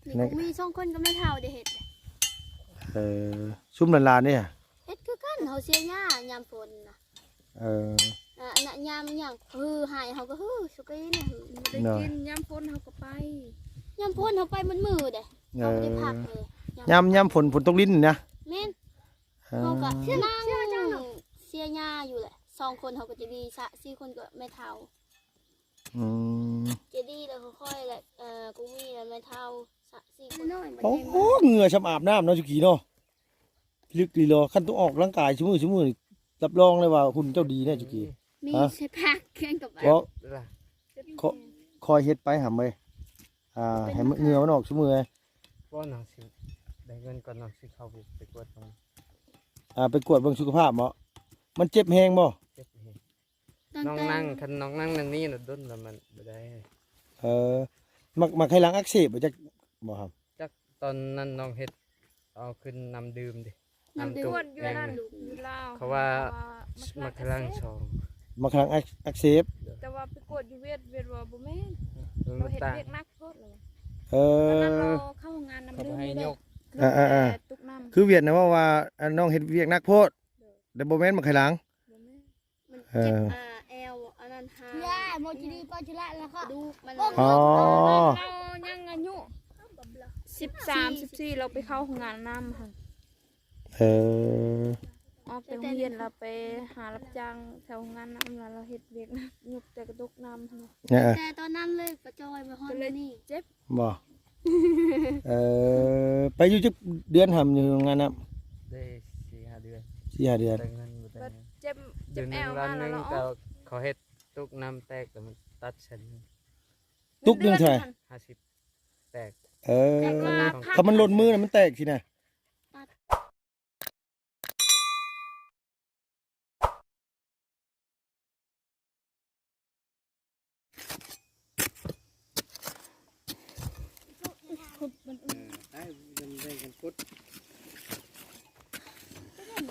ນີ້ ໃນ ມີສອງຄົນກັບແມ່ເຖົ້າໄດ້ເຮັດ. ເອີ ຊຸມຫຼານໆເດ? ເຮັດຄືກັນ ເຮົາເສຍຫຍ້າຍາມຝົນນະ. ເອີ ອາ ນະ ຍາມຫຍັງ ຮື ໄຮ່ເຮົາກໍຮືສຸກີນະ ໄດ້ກິນ. ເນາະ ຍາມຝົນເຮົາກໍໄປ ຍາມຝົນເຮົາໄປໝົດມື້ເດ້. ເອີ ເຮົາບໍ່ໄດ້ພັກເລີຍ ຍາມ ຍາມ ຍາມຝົນ ຝົນຕົກລິນນະ. ແມ່ນ. ເອີ ເຮົາກໍນັ່ງເສຍຫຍ້າຢູ່ແຫຼະ ສອງຄົນເຮົາກໍຈະດີ ສາມ ສີ່ຄົນກໍແມ່ເຖົ້າ. ອືມ ຈະດີແລ້ວຄ່ອຍໆແຫຼະ ເອີ ກຸງມີແລະແມ່ເຖົ້າ ສາມ ສີ່ຄົນ. ໂອ້ ເຫື່ອຊ່ຳອາບນ້ຳເນາະ ຈຸກີເນາະ. ລຶກອີ່ຫຼີ ຄັນຕ້ອງອອກກຳລັງກາຍຊຸມື້ ຊຸມື້ນີ້ ຮັບຮອງເລີຍວ່າຫຸ່ນເຈົ້າດີແນ່ ຈຸກີ. ມີ ຮະ? ໃສ່ຜັກແຂ່ງກັບ ບໍ່ ຄ່ອຍເຮັດໄປຫຳເອີຍ. ອ່າ ໃຫ້ເຫື່ອມັນອອກຊຸມື້ເລີຍ. ບໍ່ ນ້ອງຊິໄດ້ເງິນກ່ອນ ນ້ອງຊິເຂົ້າໄປ ໄປກວດເບິ່ງ. ອ່າ ໄປກວດເບິ່ງສຸຂະພາບເນາະ. ມັນເຈັບແຮງບໍ່? ເຈັບແຮງ. ນ້ອງນັ່ງ ຄັນນ້ອງນັ່ງແນວນີ້ນະ ດົນລະມັນບໍ່ໄດ້. ເອີ ໝາກ ໝາກໄຂ່ຫຼັງອັກເສບບໍ່ຈັກບໍ່? ຄັບ ຈັກ ຕອນນັ້ນນ້ອງເຮັດ ເອົາຂຶ້ນນ້ຳດື່ມເດ ນ້ຳດື່ມ ກວດຢູ່ນັ້ນ ຢູ່ລາວ ເຂົາວ່າໝາກໄຂ່ຫຼັງສອງ ໝາກໄຂ່ຫຼັງອັກ ອັກເສບ. ແຕ່ວ່າໄປກວດຢູ່ຫວຽດ ຫວຽດວ່າບໍ່ແມ່ນ ເອີ ເຮົາເຮັດວຽກໜັກໂພດ. ເອີ ຕອນນັ້ນເຮົາເຂົ້າໂຮງງານນ້ຳດື່ມນີ້ເດ້ ເອີໆໆ ແຕ່ຕົກນ້ຳ ຄືຫວຽດນະເວົ້າວ່າ ອັນ ນ້ອງເຮັດວຽກໜັກໂພດ ແຕ່ບໍ່ແມ່ນໝາກໄຂ່ຫຼັງ ບໍ່ແມ່ນ. ມັນເຈັບ ເອີ ອ່າ ແອວ ອັນນັ້ນຫາ ໂມຈິດີ ປາຈຸລະ ແລ້ວກໍ ກະດູກມັນ. ອໍ ເຮົາຍັງອາຍຸສິບສາມ ສິບສີ່ ເຮົາໄປເຂົ້າໂຮງງານນ້ຳຫັ້ນ. ເອີ ອອກແຕ່ໂຮງຮຽນແລ້ວໄປຫາຮັບຈ້າງແຖວໂຮງງານນ້ຳ ແລ້ວເຮົາເຮັດວຽກໜັກ ຍົກແຕ່ກະດົກນ້ຳຫັ້ນ. ເອີ ແຕ່ຕອນນັ້ນເລີຍປະຈອຍມາຮອດມື້ນີ້ ເຈັບ. ບໍ່ ເອີ ໄປຢູ່ຈັກເດືອນຫຳ ຢູ່ໂຮງງານນ້ຳ? ໄດ້ສີ່ຫ້າເດືອນ ສີ່ຫ້າເດືອນ ໄດ້ເງິນບໍ່ໄດ້. ບາດເຈັບ ເຈັບແອວມາແລ້ວເນາະ ເຂົາເຮັດຕຸກນ້ຳແຕກ ແລ້ວມັນຕັດເສັ້ນ. ຕຸກໜຶ່ງເທົ່າໃດ? ຫ້າສິບ ແຕກ. ເອີ ຖ້າມັນຫຼົ່ນມືນະ ມັນແຕກຊີ້ນະ.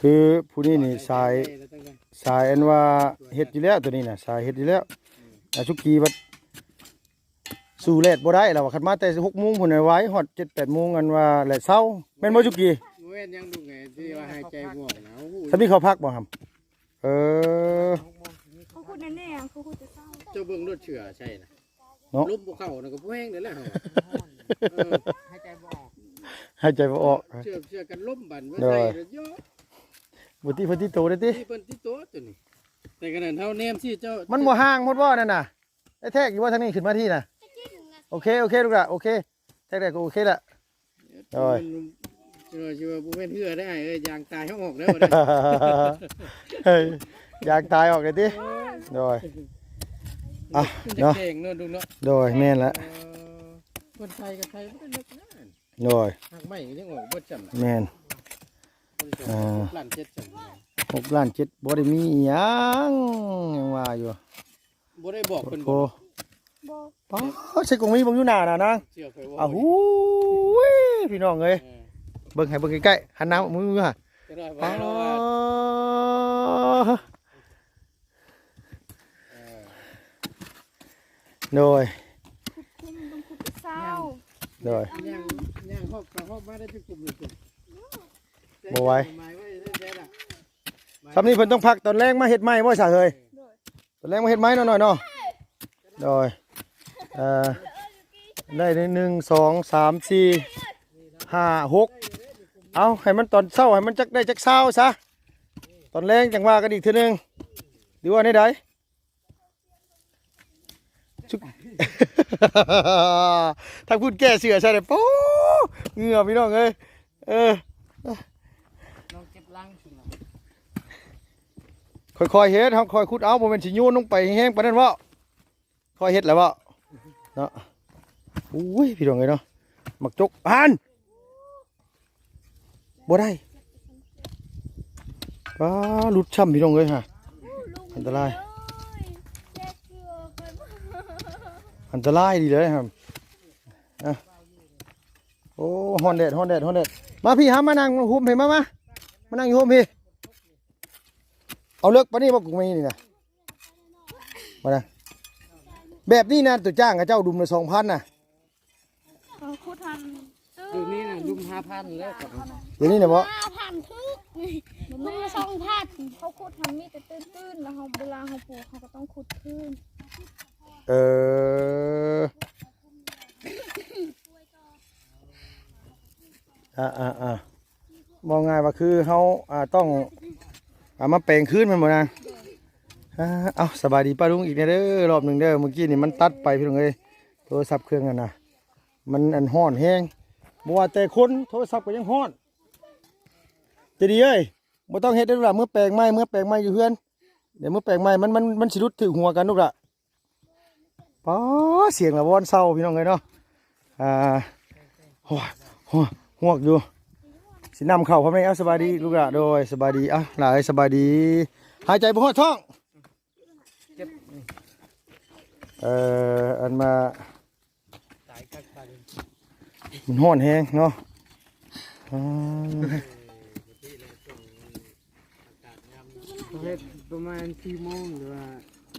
ຄືຜູ້ນີ້ນີ້ສາຍ ສາຍອັນວ່າເຮັດຢູ່ແລ້ວ ໂຕນີ້ນະ ສາຍເຮັດຢູ່ແລ້ວ. ອາ ສຸກີບັດ ສູ້ແດດບໍ່ໄດ້ແລ້ວວ່າ ຄັນມາແຕ່ຫົກໂມງພຸ້ນນະ ໄວຮອດເຈັດແປດໂມງ ອັນວ່າແລະເຊົາ ແມ່ນບໍ່ ຈຸກີ? ບໍ່ແມ່ນຫຍັງ ລຸງເອີຍ ທີ່ວ່າຫາຍໃຈບໍ່ອອກນະ. ໂອ້ໂຫ ສາມີເຂົາພັກບໍ່ຫຳ? ເອີ ເຂົາຂຸດແນ່ໆ ເຂົາຂຸດແຕ່ເຊົ້າ. ເຈົ້າເບິ່ງໂລດເສື້ອໃສ່ນະ ເນາະ ລົມບໍ່ເຂົ້ານະ ກໍບໍ່ແຮງແລ້ວ. ເອີ ຫາຍໃຈບໍ່ອອກ ຫາຍໃຈບໍ່ອອກ. ເສື້ອ ເສື້ອກັນລົມບັດ ມາໃສ່ແລ້ວເຍາະ ບໍ່ຕິເພິ່ນຕິໂຕໄດ້ຕິ ຕິເພິ່ນຕິໂຕໂຕນີ້. ແຕ່ຂະໜາດເຮົາແນມຊີ້ ເຈົ້າ ມັນບໍ່ຫ່າງໝົດບໍ່ນັ້ນນະ? ໄດ້ແທກຢູ່ບໍ່ທາງນີ້ ຂຶ້ນມາທີ່ນະ? ໂອເຄ ໂອເຄ ລູກຫຼ້າ ໂອເຄ ແທກໄດ້ກໍໂອເຄລະ. ໂດຍ ຊິວ່າ ຊິວ່າບໍ່ແມ່ນເຮືອໄດ້ອ້າຍເອີຍ ຢາງຕາຍເຮົາອອກແລ້ວ. ເຮີ້ຍ ຢາງຕາຍອອກເລີຍຕິ. ໂດຍ ອ່ະ ເນາະ ແຂງເນາະ ລຸງເນາະ. ໂດຍ ແມ່ນລະ ເອີ ເພິ່ນໄຖກໍໄຖບໍ່ໄດ້ເລິກນະ. ໂດຍ ຮາກໄມ້ກໍຍັງອອກເບິດຊ້ຳ. ແມ່ນ ບໍ່ໄດ້ ອ່າ ຫົກລ້ານເຈັດຊ້ຳ ຫົກລ້ານເຈັດ ບໍ່ໄດ້ມີອີ່ຫຍັງ ຍັງວ່າຢູ່. ບໍ່ໄດ້ບອກເພິ່ນບໍ່? ໂອ້ ບໍ່ ປ້າ ໃສ່ກົງມີເບິ່ງຢູ່ໜ້ານະນາງ. ເຊື່ອຂ້ອຍບໍ່? ອ້າ ຫູຍ ພີ່ນ້ອງເອີຍ ເອີ ເບິ່ງໃຫ້ເບິ່ງໃກ້ໆ ຫັນໜ້າມືຢູ່ຫັ້ນ. ຈັ່ງໃດ ປ້າ ເອີ ໂດຍ ຂຸດຂຸມຕ້ອງຂຸດເຊົ້າ. ໂດຍ ຍ່າງ ຍ່າງຮອບໄປຮອບມາໄດ້ເປັນກຸ່ມເລີຍ ບໍ່ໄຫວ. ຊ່ຳນີ້ເພິ່ນຕ້ອງພັກ ຕອນແລງມາເຮັດໃໝ່ບໍ່ຊະເຮີຍ? ໂດຍ ຕອນແລງມາເຮັດໃໝ່ເນາະ ນ້ອຍເນາະ. ໂດຍ ເອີ ໄດ້ໜຶ່ງ ສອງ ສາມ ສີ່ ຫ້າ ຫົກ ເອົາ ໃຫ້ມັນຕອນເຊົ້າ ໃຫ້ມັນຈັກໄດ້ຈັກຊາວຊະ ຕອນແລງຈັ່ງວ່າກັນອີກເທື່ອໜຶ່ງ ຫຼືວ່າແນວໃດ? ຊຸກ ທາງພຸ້ນແກ້ເສື້ອໃສ່ເດ້ ໂອ້ ເຫື່ອ ພີ່ນ້ອງເອີຍ. ເອີ ນ້ອງເກັບລັງຂຶ້ນມາ ຄ່ອຍໆເຮັດ ເຮົາຄ່ອຍຂຸດເອົາ ບໍ່ແມ່ນຊິໂຍນລົງໄປແຮງປານນັ້ນເວົ້າ. ຄ່ອຍເຮັດແລ້ວເວົ້າເນາະ. ໂອ້ຍ ພີ່ນ້ອງເອີຍເນາະ ໝາກຈົກ ຫັ້ນ ບໍ່ໄດ້ ປ້າ ຫຼຸດຊ້ຳ ພີ່ນ້ອງເອີຍ ຫາ ອັນຕະລາຍ ອັນຕະລາຍດີເລີຍຫາ. ອ່ະ ໂອ້ ຮ້ອນແດດ ຮ້ອນແດດ ຮ້ອນແດດ. ມາພີ່ຫາ ມານັ່ງຮົ່ມພີ້ ມາ ມາ ມານັ່ງຢູ່ຮົ່ມພີ້. ເອົາເລິກປານນີ້ບໍ່ ກຸງມີນີ້ນະ? ວ່ານະ ແບບນີ້ນະ ຕົວຈ້າງເຂົາເຈົ້າດຸມລະສອງພັນນະ. ເຂົາຂຸດຫັ້ນ ห้าพันแล้วก็เอา เดี๋ยวนี้นะบ่ ห้าพัน คือ มันสองพัน เขาขุดทำมีแต่ตื้นๆ แล้วเขา เวลาเขาปลูกเขาก็ต้องขุดคืน เออ อ่าๆๆ เว้าง่ายว่าคือเฮา อ่า ต้อง อ่า มาแปลงคืนแม่นบ่นาง? อ่า เอ้า สบายดีป้าลุงอีกแน่เด้อ รอบหนึ่งเด้อ เมื่อกี้นี่มันตัดไปพี่น้องเอ้ย โทรศัพท์เครื่องนั้นน่ะ มันอันฮ้อนแฮง บ่ว่าแต่คน โทรศัพท์ก็ยังฮ้อน ใจะดีเอ้ย บ่ต้องเฮ็ดเด้อลูกหลาน เมือแปลงใหม่ เมือแปลงใหม่อยู่เฮือน เดี๋ยวเมือแปลงใหม่ มัน มัน มันสิหลุดถืกหัวกันลูกหลาน ป๊า เสียงละวอนเซาพี่น้องเอ้ยเนาะ อ่า โอ้ย โอ้ย ฮวกอยู่ สินำเข้าพร้อมนี่ เอ้า สบายดีลูกหลาน โดย สบายดี เอ้า หลานเอ้ย สบายดี หายใจบ่ฮอดท้อง เอ่อ อันมา มันฮ้อนแฮงเนาะ อ่า เฮ็ดประมาณสี่โมง หรือว่า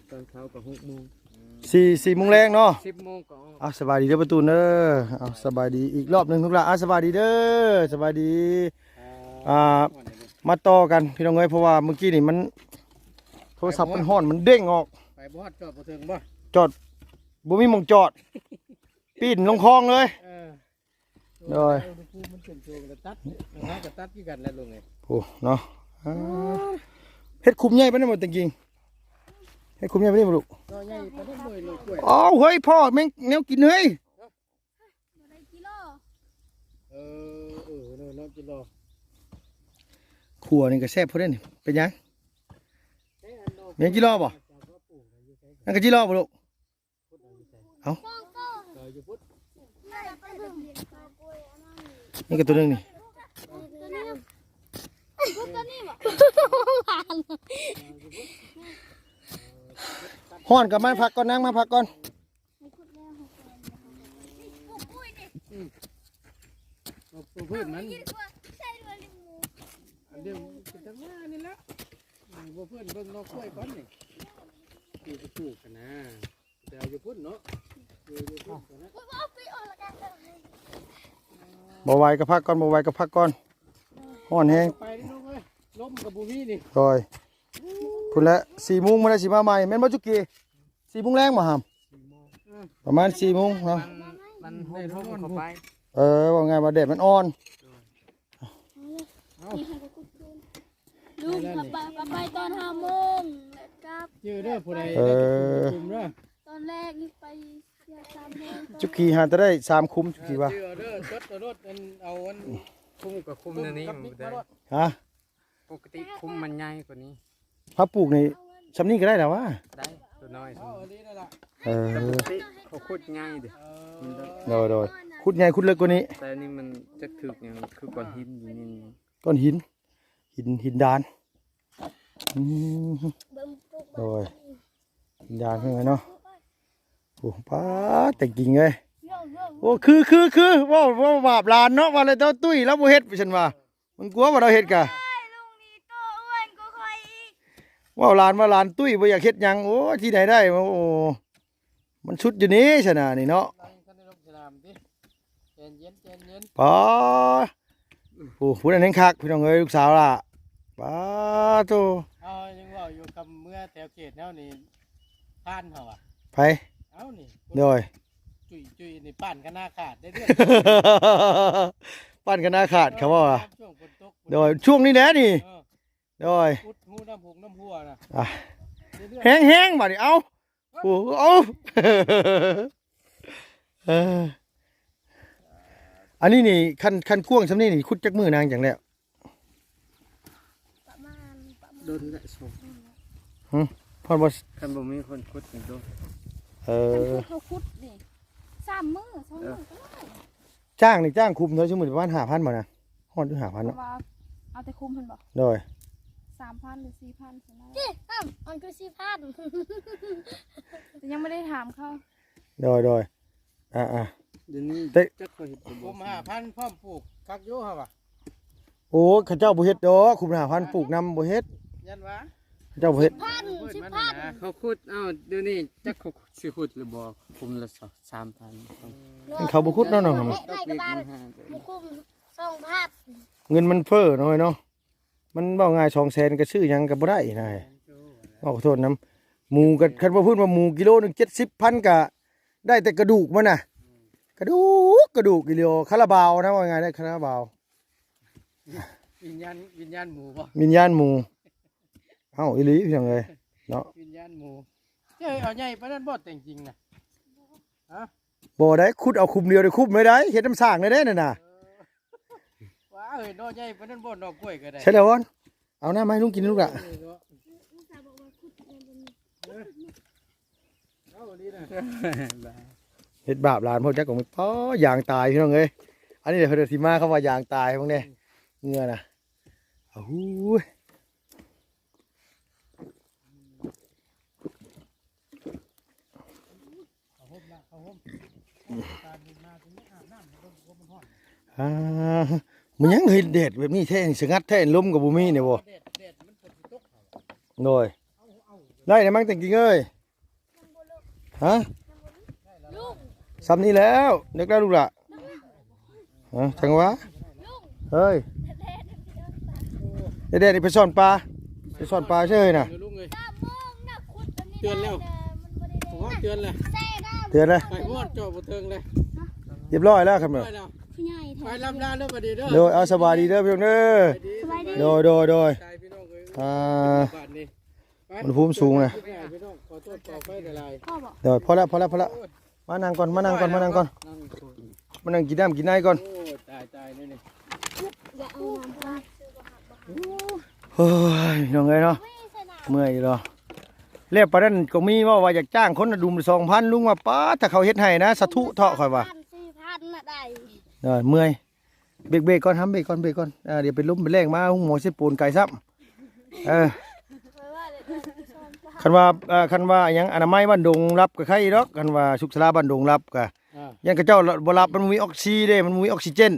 ตอนเช้าก็หกโมง สี่ สี่โมงแลงเนาะ สิบโมงก็ออก อ่ะ สบายดีเด้อป้าตูนเด้อ เอา สบายดีอีกรอบหนึ่งลูกหลาน อ่ะ สบายดีเด้อ สบายดี อ่า มาต่อกันพี่น้องเอ้ย เพราะว่าเมื่อกี้นี่มัน โทรศัพท์มันฮ้อน มันเด้งออก ไปบ่ฮอด จอดบ่ถึงบ่ จอด บ่มีหม่องจอด ปีนลงคลองเลย เออ โดย อุณหภูมิมันขึ้นสูงแล้วตัด แล้วก็ตัดคือกันแหละลุงเอ้ย โอ้ เนาะ อ่า เฮ็ดคุมใหญ่ปานนั้นบ่ ตะกี้ เฮ็ดคุมใหญ่ปานนี้บ่ลูก ก็ใหญ่ปานนั้นบ่ลูกกล้วย อ้าว เฮ้ย พ่อ แม่งแนวกิน เฮ้ย บ่ได้กิโล เออ เออ เนาะ เนาะ กิโล ขั่วนี่ก็แซ่บพอได้นี่ เป็นหยัง แม่งกิโลบ่ นั่นก็กิโลบ่ลูก เอ้า นี่ก็ตัวหนึ่งนี่ ฮ้อนก็มาพักก่อน นางมาพักก่อน อืม เอาตัวพืชมัน อันเดียวเป็นจังหวะนี่ละ อืม บ่เพื่อนเบิ่งหน่อกล้วยก่อนนี่ ปลูกก็ปลูกกันนะ แต่เอาอยู่พุ้นเนาะ อยู่ อยู่พุ้นก่อนนะ บ่ไหวก็พักก่อน บ่ไหวก็พักก่อน ฮ้อนแฮง ไปเด้อลูกเอ้ย ลมก็บ่มีนี่ โดย พุ้นแหละ สี่โมงมื้อใดสิมาใหม่ แม่นบ่จุกี้ สี่โมงแลงบ่หาม สี่โมง อืม ประมาณสี่โมงเนาะ มัน มันโฮมๆ เข้าไป เออ ว่าไงว่าแดดมันอ่อน ลุง กลับไป กลับไปตอนห้าโมง แล้วกลับ ชื่อเด้อ ผู้ใด เออ ได้จักกลุ่มเด้อ ตอนแรกนี่ไปเสียสามโมง จุกี้หาแต่ได้สามคุ้ม จุกี้ว่า ชื่อเด้อ จดเอารถ อัน เอาอัน คุ้มกับคุ้มนั่นนี่ กับมิกมารถ ฮะ ปกติคุ้มมันใหญ่กว่านี้ ถ้าปลูกนี่ ส่ำนี้ก็ได้แล้ววะ ได้ ตัวน้อย เอาอันนี้นั่นล่ะ เออ ปกติเขาขุดง่ายเด้ เออ โดย โดย ขุดง่าย ขุดเลิกกว่านี้ แต่อันนี้มันจะถืกหยัง คือก้อนหินอยู่นี่ ก้อนหิน หิน หินดาน อืม โดย หินดานเพิ่นเนาะ โอ้ ป๊าด แต่งกิ่งเลย โอ้ คือ คือ คือ เว้า เว้าบาปหลานเนาะ ว่าแล้วเจ้าตุ้ยลาวบ่เฮ็ด ฉันว่า มันกลัวว่าลาวเฮ็ดกะ เอ้ย ลุงนี่โตอ้วนกว่าข้อยอีก เว้าหลาน ว่าหลานตุ้ยบ่อยากเฮ็ดหยัง โอ้ ที่ไหนได้ โอ้ มันสุดอยู่นี่ชนะนี่เนาะ นั่งคันในร่มสนามติ ใจเย็น ใจเย็น ป๋า โอ้ ผู้นั้นแฮงคัก พี่น้องเอ้ย ลูกสาวล่ะ ป๋าโธ่ เอา ยังเว้าอยู่ คำเมือแถวเขตแนวนี้ ผ่านเฮาอะ ไผ เอ้า นี่ โดย จุยๆ นี่ ป้านขนาดขาดได้เด้อ ป้านขนาดขาด เขาว่า ช่วงฝนตก โดย ช่วงนี้แหละนี่ เออ โดย อุดหูน้ำพุงน้ำหัวนะ อ่ะ เรื่อยๆ แฮงๆ บาดนี้ เอ้า โอ้ เอ้า เออ อันนี้นี่ คัน คันกว้างส่ำนี้นี่ ขุดจักมื้อนางจังแล้ว ประมาณ ประมาณ โดนแหละ สอง หึ พอดบ่ คันบ่มีคนขุดนี่โดน เออ คันเขาขุดนี่ สามมื้อ สองมื้อ เออ ก็ได้ จ้างนี่จ้างคุมเท่าซุมื้อนี้ประมาณห้าพันบ่นะ ฮอดอยู่ห้าพัน เพ เนาะ ราะว่าเอาแต่คุมเพิ่นบ่ โดย สามพัน หรือ สี่พัน ซั่นนะ เจ๊ อ้ำ อันคือ สี่พัน แต่ยังไม่ได้ถามเขา โดย โดย อ่าๆ เดี๋ยวนี้ แต่ จักเขาเฮ็ดบ่ คุมห้าพัน พร้อมปลูกคักอยู่เฮาว่ะ โอ้ เขาเจ้าบ่เฮ็ดดอก คุมห้าพัน ปลูกนำบ่เฮ็ด ยันว่า เขาเจ้าบ่เฮ็ด สิบพัน สิบพัน เขาขุด เอ้า เดี๋ยวนี้จักเขาสิขุดหรือบ่ คุมละสามพัน เขาบ่ขุดเนาะน้อง ไร่ ไร่ก็บาท บ่คุม ສອງພັນ ເງິນມັນເຟີ້ເນາະເອີຍເນາະ. ມັນເວົ້າງ່າຍ ສອງແສນກໍຊື້ຫຍັງກໍບໍ່ໄດ້ນະ. ເວົ້າຂໍໂທດນຳ ໝູກໍ ຄັນວ່າເພິ່ນວ່າໝູກິໂລໜຶ່ງເຈັດສິບພັນ ກໍໄດ້ແຕ່ກະດູກມັນນະ ກະດູກ ກະດູກອີ່ຫຼີ ຄາລາບາວນະ ເວົ້າງ່າຍໄດ້ຄາລາບາວ. ວິນຍານ ວິນຍານໝູບໍ່? ວິນຍານໝູ. ເອົ້າ ອີ່ຫຼີພີ່ນ້ອງເອີຍເນາະ ວິນຍານໝູ. ເຈົ້າເອົາໃຫຍ່ປານນັ້ນບໍ່ແຕ່ງຈິງນະ? ຮະ? ບໍ່ໄດ້ ຂຸດເອົາຂຸມດຽວໄດ້ ຂຸມໄດ້ ເຮັດນຳສ້າງໄດ້ເດ້ນັ້ນນະ. ເອີ ວ້າ ເອີຍ ໜໍ່ໃຫຍ່ປານນັ້ນບໍ່ ໜໍ່ກ້ວຍກໍໄດ້. ໃຊ່ແລ້ວ ເອົານ້ຳມາໃຫ້ລຸງກິນລູກຫຼ້າ. ເອີ ເນາະ ເອົາອີ່ຫຼີນະ ເຮັດບາບຫຼານພວກຈັກຂອງ ປ້າ ຢາງຕາຍພີ່ນ້ອງເອີຍ. ອັນນີ້ແຫຼະເພິ່ນຊິມາ ຄຳວ່າຢາງຕາຍພວກນີ້ ເຫື່ອນະ. ໂອ້ຍ ອ່າ ມັນຍັງເຫັນແດດແບບນີ້ແທ້ ສະຫງັດແທ້ ລົມກໍບໍ່ມີນີ້ບໍ່? ໂດຍ ໄດ້ແລ້ວມັງແຕ່ງກິນເອີຍ. ຮະ? ຊ່ຳນີ້ແລ້ວ ເລິກແລ້ວລູກຫຼ້າ. ຮະ? ຈັ່ງຫວະ ເຮີ້ຍ ແດດໆ ນີ້ໄປຊ່ອນປາ ໄປຊ່ອນປາເຊີຍນະ. ເຕືອນແລ້ວ ເຕືອນແລ້ວ ເຕືອນແລ້ວ ໄປຮອດເຈາະບໍ່ເຖິງເລີຍ. ຮຽບຮ້ອຍແລ້ວຄັນແບບ ໄປລຳລາເດີບັດນີ້ເດີ. ໂດຍ ເອົາ ສະບາຍດີເດີພີ່ນ້ອງເດີ. ໂດຍ ໂດຍ ໂດຍ ອ່າ ອຸນຫະພູມສູງນະ. ໂດຍ ພໍແລ້ວ ພໍແລ້ວ ພໍແລ້ວ. ມານັ່ງກ່ອນ ມານັ່ງກ່ອນ ມານັ່ງກ່ອນ ມານັ່ງກິນນ້ຳກິນໃນກ່ອນ. ໂອ້ຍ ຕາຍໆ ນີ້ ໂອ້ຍ ພີ່ນ້ອງເອີຍເນາະ ເມື່ອຍຢູ່ດອກ. ແລ້ວປານນັ້ນກໍມີເວົ້າວ່າຢາກຈ້າງຄົນນະ ດຸມສອງພັນ ລຸງວ່າ ປ້າ ຖ້າເຂົາເຮັດໃຫ້ນະ ສາທຸເທາະ ຂ້ອຍວ່າ ສາມພັນ ສີ່ພັນນະໄດ້. ເອີ ເມື່ອຍ ເບກໆ ກ່ອນ ຫ້າມເບກກ່ອນ ເບກກ່ອນ. ອ່າ ດຽວເປັນລົມເປັນແລ້ງມາ ໂຮງໝໍຊິປົວກາຍຊ້ຳ. ເອີ ຄັນວ່າ ເອີ ຄັນວ່າຫຍັງ ອະນາໄມບ້ານດົງລັບກໍໄຄດອກ. ຄັນວ່າສຸກສາລາບ້ານດົງລັບກໍ ອ່າ ຢ້ານເຂົາເຈົ້າບໍ່ລັບ ມັນບໍ່ມີອອກຊີເດ້ ມັນບໍ່ມີອອກຊີເຈນ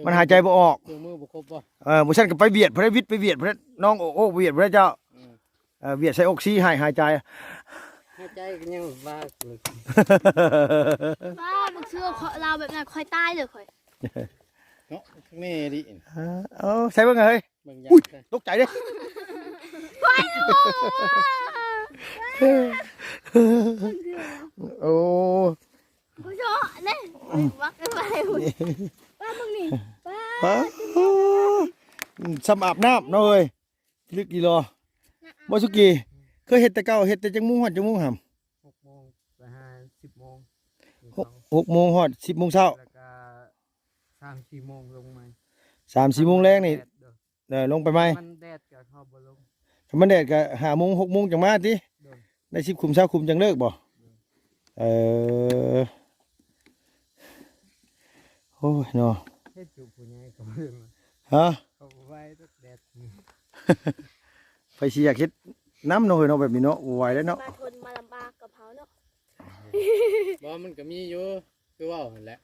ມັນຫາຍໃຈບໍ່ອອກ ເຄື່ອງມືບໍ່ຄົບບໍ່? ເອີ ບໍ່ຊັ້ນກໍໄປຫວຽດພຸ້ນ ວິດໄປຫວຽດພຸ້ນ ນ້ອງໂອ້ ໄປຫວຽດພຸ້ນເຈົ້າ. ເອີ ຫວຽດໃສ່ອອກຊີ ຫາຍ ຫາຍໃຈ ຫາຍໃຈກໍຍັງວ່າ ວ່າບັກເສືອລາວແບບນັ້ນ ຂ້ອຍຕາຍເລີຍຂ້ອຍ ເນາະ. ແມ່ດີ ເອີ ເອົາໃສ່ເບິ່ງເຮີ້ຍ. ເບິ່ງຢາກ ອຸ້ຍ ໃສ່ ຕົກໃຈເດ້ ໄປແລ້ວ ໂອ້ ຜູ້ຊອກເດ້ ອືມ ວັກໄປ ປ້າເບິ່ງນີ້ ປ້າ ປ້າ ຊ່ຳອາບນ້ຳເນາະເຮີ້ຍ. ລຶກອີ່ຫຼໍ ບໍ່ສຸກີ ເຄີຍເຮັດແຕ່ເກົ່າ ເຮັດແຕ່ຈັກໂມງຮອດຈັກໂມງຫຳ? ຫົກໂມງໄປຫາສິບໂມງ ຫົກ ຫົກໂມງຮອດສິບໂມງເຊົ້າ ແລ້ວກໍສາມສີ່ໂມງລົງໃໝ່ ສາມສີ່ໂມງແລງນີ້ ແດດ ເອີ ລົງໄປໃໝ່ ມັນແດດກໍເຂົ້າບໍ່ລົງ ຄັນມັນແດດກໍຫ້າໂມງຫົກໂມງຈັ່ງມາຕິ ໂດຍ ໄດ້ສິບຂຸມຊາວຂຸມຈັ່ງເລີກບໍ່? ໂດຍ ເອີ ໂອ້ຍເນາະ ເຮັດຢູ່ຜູ້ໃຫຍ່ກໍບໍ່ໄດ້ມາ ຮະ ກໍບໍ່ໄຫວດອກແດດ ໃຜຊິຢາກເຮັດນຳເນາະ ເຮີ້ຍເນາະ ແບບນີ້ເນາະ ບໍ່ໄຫວແລ້ວເນາະ ມາທົນມາລຳບາກກັບເຮົາເນາະ ບໍ່ ມັນກໍມີຢູ່ ຄືເວົ້າຫັ້ນແຫຼະ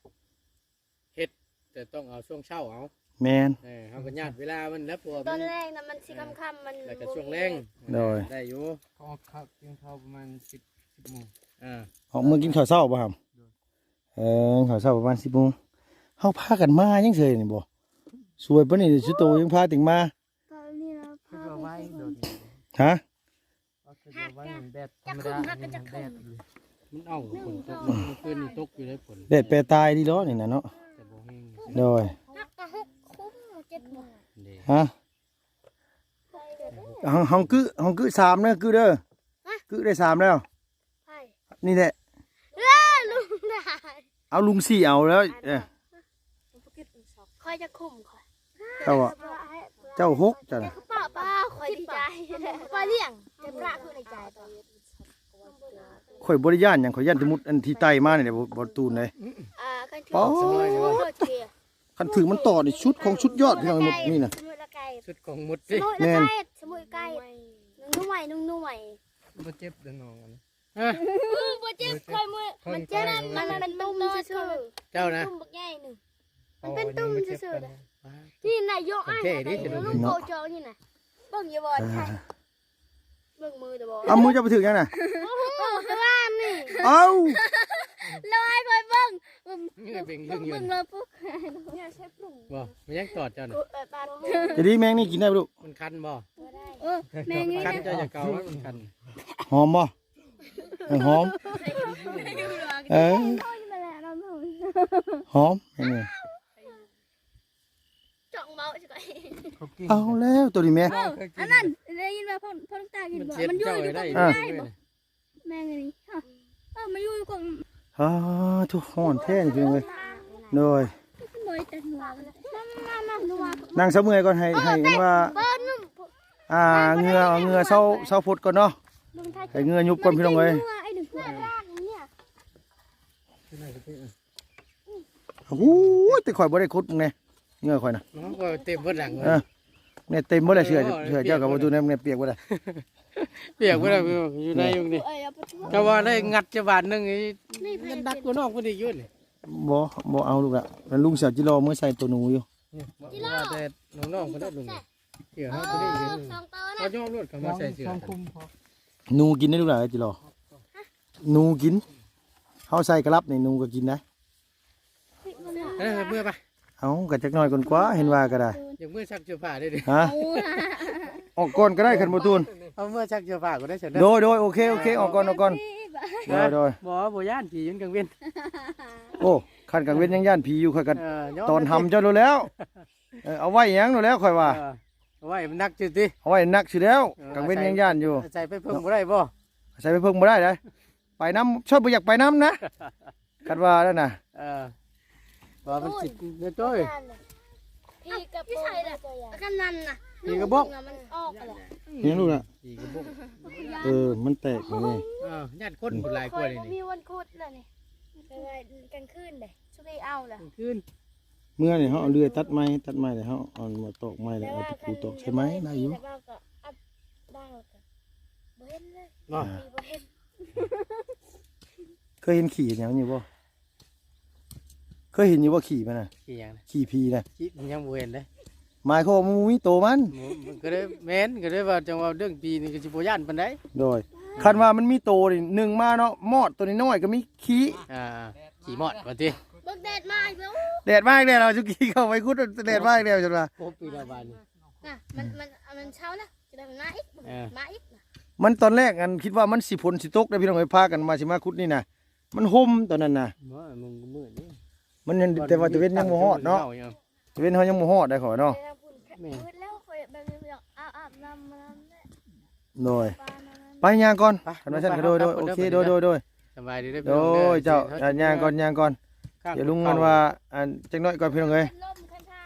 ເຮັດ ແຕ່ຕ້ອງເອົາຊ່ວງເຊົ້າເອົາ ແມ່ນ ເອີ ເຮົາກໍຍາດເວລາມັນແຫຼະ ເພາະວ່າຕອນແລງນະມັນຊິຄ່ຳໆ ມັນ ແລ້ວກໍຊ່ວງແລງ ໂດຍ ໄດ້ຢູ່ ເຂົາອອກເຂົ້າກິນເຂົ້າປະມານສິບ ສິບໂມງ ອ່າ ອອກເມືອກິນເຂົ້າເຊົ້າບໍ່ຫຳ? ໂດຍ ເອີ ເຂົ້າເຊົ້າປະມານສິບໂມງ ເຮົາພາກັນມາຍັງເຊີຍນີ້ບໍ່ ສວຍປານນີ້ ສຸໂຕຍັງພາຕິງມາ ຕອນນີ້ນະ ຄືວ່າໄວໂດດ ຮະ? ວ່າຄືວ່າໄວ ມັນແດດທຳມະດາ ອັນນີ້ມັນແດດ ມັນເອົາຝົນຕົກ ມື້ຄືນນີ້ຕົກຢູ່ເດ້ຝົນ ແດດແປຕາຍດີເນາະນີ້ນະເນາະ ແຕ່ບໍ່ແຮງ ໂດຍ ຮັກກະຫົກຄຸມເຈັດບໍ່ ເດ້ ຮະ? ຫ້ອງ ຫ້ອງກຶ ຫ້ອງກຶສາມເດີ ກຶເດີ ຮະ? ກຶໄດ້ສາມແລ້ວ ໃຜ? ນີ້ແຫຼະ ເອີ ລຸງນາຍ ເອົາລຸງສີ່ເອົາແລ້ວ ເອີ ຂ້ອຍຈະຄຸມຂ້ອຍ ເຈົ້າອະ ເຈົ້າຫົກ ເຈົ້ານະ ປ້າ ປ້າ ຂ້ອຍດີໃຈ ປ້າລ້ຽງ ຈະປະຄືໃນໃຈ ຂ້ອຍບໍ່ໄດ້ຢ້ານຫຍັງ ຂ້ອຍຢ້ານແຕ່ມຸດອັນທີ່ໄຕ່ມານີ້ແຫຼະ ບໍ່ ບໍ່ຕູນເດ້ ອ່າ ຄັນຖືກ ໂອ້ ຄັນຖືກມັນຕອດນີ້ ສຸດຂອງສຸດຍອດ ພີ່ນ້ອງ ມຸດນີ້ນະ ສຸດຂອງມຸດຕິ ແມ່ນ ສະມຸຍໄກ່ ໜຶ່ງໜ່ວຍ ໜຶ່ງໜ່ວຍ ບໍ່ເຈັບເດ້ນ້ອງອັນນີ້ ຮະ ບໍ່ເຈັບ ຂ້ອຍມື ມັນເຈັບ ມັນ ມັນເປັນຕຸ່ມຊື່ໆ ເຈົ້ານະ ຕຸ່ມບັກໃຫຍ່ໜຶ່ງ ມັນເປັນຕຸ່ມຊື່ໆ ນີ້ນະ ໂຍກອັນ ແທ້ເດ້ ນີ້ນະ ລູກໂກຈອງນີ້ນະ ເບິ່ງຢູ່ບໍ່ ອ່າ ໃຊ່ ເບິ່ງມືເດີບໍ່ ເອົາມືເຈົ້າໄປຖືກຫຍັງນະ? ໂອ້ໂຫ ຂ້າງລ່າງນີ້ ເອົ້າ ລອຍຂ້ອຍເບິ່ງ ເງື້ອເບັງເບິ່ງຢູ່ ເບິ່ງລອຍປຸກ ເງື້ອໃສ່ປຸງ ບໍ່ ມັນຍັງຕອດເຈົ້ານະ ເອີ ຕາດ ຈະດີແມງນີ້ກິນໄດ້ບໍ່ລູກ? ມັນຄັນບໍ່? ບໍ່ໄດ້ ເອີ ແມງນີ້ ຄັນ ເຈົ້າຢ່າເກົາ ມັນຄັນ ຫອມບໍ່? ເອີ ຫອມ ເອີ ຫອມ ອັນນີ້ ຈ້ອງເວົ້າຊິກ່ອຍ ເອົາແລ້ວໂຕນີ້ແມ່ ເອີ ອັນນັ້ນໄດ້ຍິນວ່າພໍ່ ພໍ່ລຸງຕາກິນບໍ່? ມັນຢູ່ຢູ່ກົງໄດ້ບໍ່? ແມ່ງອັນນີ້ ເອີ ມາຢູ່ຢູ່ກົງ ອ້າ ທຸກ ຮ້ອນແທ້ນີ້ພີ່ນ້ອງເອີຍ ໂດຍ ນັ່ງຊະເມື່ອຍກ່ອນ ໃຫ້ ໃຫ້ມັນວ່າ ອ່າ ເຫື່ອ ເຫື່ອເຊົາ ເຊົາພົດກ່ອນເນາະ ໃຫ້ເຫື່ອຍຸບກ່ອນພີ່ນ້ອງເອີຍ. ໂອ້ຍ ແຕ່ຂ້ອຍບໍ່ໄດ້ຂຸດ ມຶງແນ່ ເຫຍື້ອຂ້ອຍນະ ມັນກໍເຕັມເບິດຫຼັງ ເອີ ແນ່ເຕັມເບິດແຫຼະ ເສື້ອ ເສື້ອເຈົ້າກັບບໍ່ຕູແນ່ ແນ່ປຽກເບິດແຫຼະ ປຽກເບິດແຫຼະ ຢູ່ໃນຢູ່ນີ້ ກະວ່າໄດ້ງັດຈະບາດໜຶ່ງ ມັນໜັກກວ່ານອກພຸ້ນອີກຢູ່ນີ້ ບໍ່ ບໍ່ເອົາລູກລະ ລຸງຊິເອົາຈິລໍເມືອໃສ່ໂຕໜູຢູ່ ນີ້ ບໍ່ວ່າແຕ່ນ້ອງໆ ເພິ່ນໄດ້ລຸງນີ້ ເສື້ອເຮົາຕົວນີ້ຢູ່ ສອງໂຕນະ ເຮົາຍອມໂລດ ເຂົາມາໃສ່ເສື້ອ ໜູກິນໄດ້ລູກຫຼານ ຈິລໍ ໜູກິນ ເຮົາໃສ່ກະລັບນີ້ ໜູກໍກິນໄດ້ ເອີ ເມືອໄປ ເອົາ ກະຈັກໜ້ອຍກ່ອນກວ່າ ເຫັນວ່າກໍໄດ້ ຢ່າເມືອຊັກເສື້ອຜ້າເດ້ ຮະ ເອົາ ອອກກ່ອນກໍໄດ້ ຄັນບໍ່ຕູນ ເອົາເມືອຊັກເສື້ອຜ້າກໍໄດ້ຊັ້ນເດີ ໂດຍ ໂດຍ ໂອເຄ ໂອເຄ ອອກກ່ອນ ອອກກ່ອນ ໂດຍ ໂດຍ ບໍ່ ບໍ່ຢ້ານຜີ ມັນກາງເວັນ ໂອ້ ຄັນກາງເວັນຍັງຢ້ານຜີຢູ່ ຂ້ອຍກໍ ເອີ ຕອນຫຳເຈົ້າໂລດແລ້ວ ເອີ ເອົາໄວ້ຫຍັງໂລດແລ້ວ ຂ້ອຍວ່າ ເອີ ເອົາໄວ້ມັນໜັກຊື່ຕິ ເອົາໄວ້ໜັກຊື່ແລ້ວ ເອີ ກາງເວັນຍັງຢ້ານຢູ່ ໃສ່ໄປເພິ່ງບໍ່ໄດ້ບໍ່ ໃສ່ໄປເພິ່ງບໍ່ໄດ້ເດ້ ໄປນຳ ຊອດບໍ່ຢາກໄປນຳນະ ຄັນວ່ານັ້ນນະ ເອີ ວ່າມັນຊິ ໂອ້ຍ ໂດຍ ຜີກະບົກ ກັນນັ້ນນະ ຜີກະບົກ ມັນອອກແລ້ວ ຫຍັງລູກລະ ຜີກະບົກ ເອີ ມັນແຕກນີ້ ເອີ ຢ້ານຄົນຫຼາຍກວ່ານີ້ ບໍ່ມີວັນຂຸດແລ້ວນີ້ ກາງຄືນເດ້ ຊຸມນີ້ເອົາລະ ກາງຄືນ ເມື່ອນີ້ເຮົາເອົາເລື່ອຍຕັດໄມ້ ຕັດໄມ້ແລ້ວເຮົາເອົາມາຕອກໄມ້ ແລ້ວເອົາຕະປູຕອກໃສ່ໄມ້ໄດ້ຢູ່ ແລ້ວເຮົາກໍອັບ ບໍ່ເຫັນເລີຍ ບໍ່ເຫັນ ເຄີຍເຫັນຂີ້ເຫັນຫຍັງຢູ່ບໍ່? ເຄີຍເຫັນຢູ່ບໍ່ຂີ້ມັນນະ? ຂີ້ຫຍັງນະ? ຂີ້ຜີນະ? ຂີ້ ຍັງບໍ່ເຫັນເດ້. ໝາຍຄວາມວ່າມັນບໍ່ມີໂຕມັນ. ມັນກໍເລີຍ ແມ່ນ ກໍເລີຍວ່າ ຈັ່ງວ່າເລື່ອງຜີນີ້ກໍຊິບໍ່ຢ້ານປານໃດ. ໂດຍ ຄັນວ່າມັນມີໂຕນີ້ ໜຶ່ງມາເນາະ ມອດໂຕນ້ອຍໆກໍມີຂີ້. ອ່າ ຂີ້ມອດວ່າຕິ. ເບິ່ງແດດມາອີກແລ້ວ. ແດດມາອີກແລ້ວ ສຸກີເຂົ້າໄປຂຸດ ແດດມາອີກແລ້ວຊັ້ນວ່າ. ໂອ້ ປີລະບາດນີ້ ນະ ມັນ ມັນ ມັນເຊົາແລ້ວ ຈະໄດ້ມັນມາອີກ. ເອີ ມາອີກນະ. ມັນຕອນແລກ ອັນ ຄິດວ່າມັນຊິຝົນຊິຕົກເດ້ ພີ່ນ້ອງເອີຍ ພາກັນມາ ຊິມາຂຸດນີ້ນະ. ມັນຮົ່ມຕອນນັ້ນນະ. ບໍ່ ມັນກໍມືດນີ້ ມັນຍັງ ແຕ່ວ່າຕາເວັນຍັງບໍ່ຮອດເນາະ. ຕາເວັນເຮົາຍັງບໍ່ຮອດໄດ໋ ຂ້ອຍວ່າເນາະ. ແມ່ນ ມືດແລ້ວ ຂ້ອຍແບບນີ້ ອາບ ອາບນ້ຳ ນ້ຳແຫຼະ. ໂດຍ ໄປຍ່າງກ່ອນ. ຄັນວ່າຊັ້ນກໍໂດຍ ໂດຍ ໂອເຄ ໂດຍ ໂດຍ ໂດຍ. ສະບາຍດີເດີ ໂດຍ ພີ່ນ້ອງເດີ ເຈົ້າ ຍ່າງກ່ອນ ຍ່າງກ່ອນ. ດຽວລຸງ ອັນວ່າ ອັນ ຈັກໜ້ອຍກ່ອນ ພີ່ນ້ອງເອີຍ.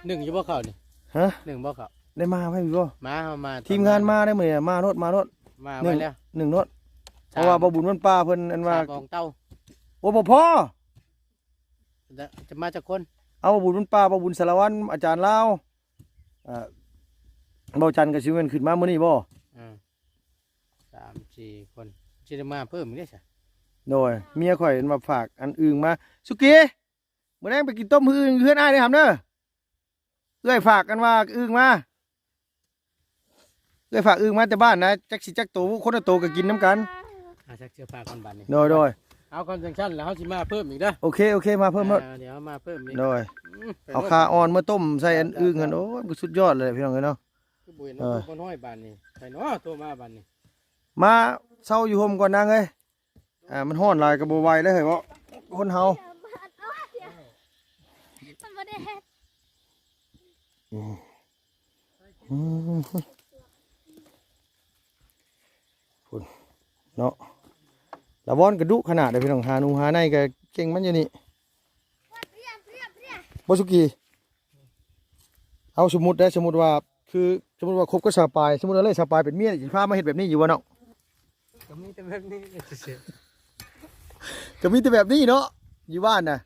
ໜຶ້ງຢູ່ບໍ່ເຂົ້ານີ້? ຮະ? ໜຶ້ງບໍ່ເຂົ້າ? ໄດ້ມາໄວ້ບໍ່? ມາ ເຮົາມາ ທີມງານມາໄດ້ມື້ນີ້ ມາໂລດ ມາໂລດ. ມາໄວ້ແລ້ວ ໜຶ້ງໂລດ. ເພາະວ່າບໍ່ບຸນວັນປ່າເພິ່ນ ອັນວ່າ ສາມກອງເຕົາ. ໂອ້ ບໍ່ພໍ. ຈະ ຈະມາຈັກຄົນ? ເອົາ ບໍ່ບຸນວັນປ່າ ບໍ່ບຸນສາລະວັນ ອາຈານລາວ ເອີ ເບົາຈັນກໍຊິແມ່ນຂຶ້ນມາມື້ນີ້ບໍ່? ເອີ ສາມສີ່ຄົນ ຊິໄດ້ມາເພີ່ມອີກເດ້ຊະ. ໂດຍ ເມຍຂ້ອຍເຫັນວ່າຝາກອັນອຶ່ງມາ ສຸກີ ມື້ແລງໄປກິນຕົ້ມມື້ອື່ນເຮືອນອ້າຍເດີຫຳເດີ. ເອື້ອຍຝາກອັນວ່າອຶ່ງມາ ເອື້ອຍຝາກອຶ່ງມາແຕ່ບ້ານນະ ຈັກຊິຈັກໂຕ ຄົນລະໂຕກໍກິນນຳກັນ. ອ່າ ຊັກເສື້ອຜ້າກ່ອນບາດນີ້. ໂດຍ ໂດຍ ເອົາ ຄັນຈັ່ງຊັ້ນແລ້ວເຮົາຊິມາເພີ່ມອີກເດີ. ໂອເຄ ໂອເຄ ມາເພີ່ມໂລດ. ອ່າ ດຽວເຮົາມາເພີ່ມອີກ. ໂດຍ ເອົາຄາອ່ອນມາຕົ້ມໃສ່ອັນອຶ່ງຫັ້ນ. ໂອ້ຍ ມັນກໍສຸດຍອດເລີຍ ພີ່ນ້ອງເອີຍເນາະ. ຄືບໍ່ເຫັນ ເອີ ໂທມາຮອດບາດນີ້ ໃສເນາະ ໂທມາບາດນີ້. ມາເຊົາຢູ່ຮົ່ມກ່ອນນາງເອີຍ. ອ່າ ມັນຮ້ອນຫຼາຍກໍບໍ່ໄຫວເລີຍເຮີ້ຍເນາະ ຄົນເຮົາ. ມັນບໍ່ໄດ້ເຮັດ ອືມ ອືມ ພຸ້ນເນາະ ລະວອນກະດຸຂະໜາດເດີ ພີ່ນ້ອງ. ຫາໜູຫາໃນກໍເກັ່ງມັນຢູ່ນີ້ ບໍ່ສຸກີ. ເອົາ ສົມມຸດໄດ້ ສົມມຸດວ່າ ຄືສົມມຸດວ່າຄົບກັບສາວປາຍ ສົມມຸດວ່າເລີກສາວປາຍເປັນເມຍ ຊິພາມາເຮັດແບບນີ້ຢູ່ບໍ່ນ້ອງ? ກໍມີແຕ່ແບບນີ້ແຫຼະ ກໍມີແຕ່ແບບນີ້ເນາະ ຢູ່ບ້ານນະ.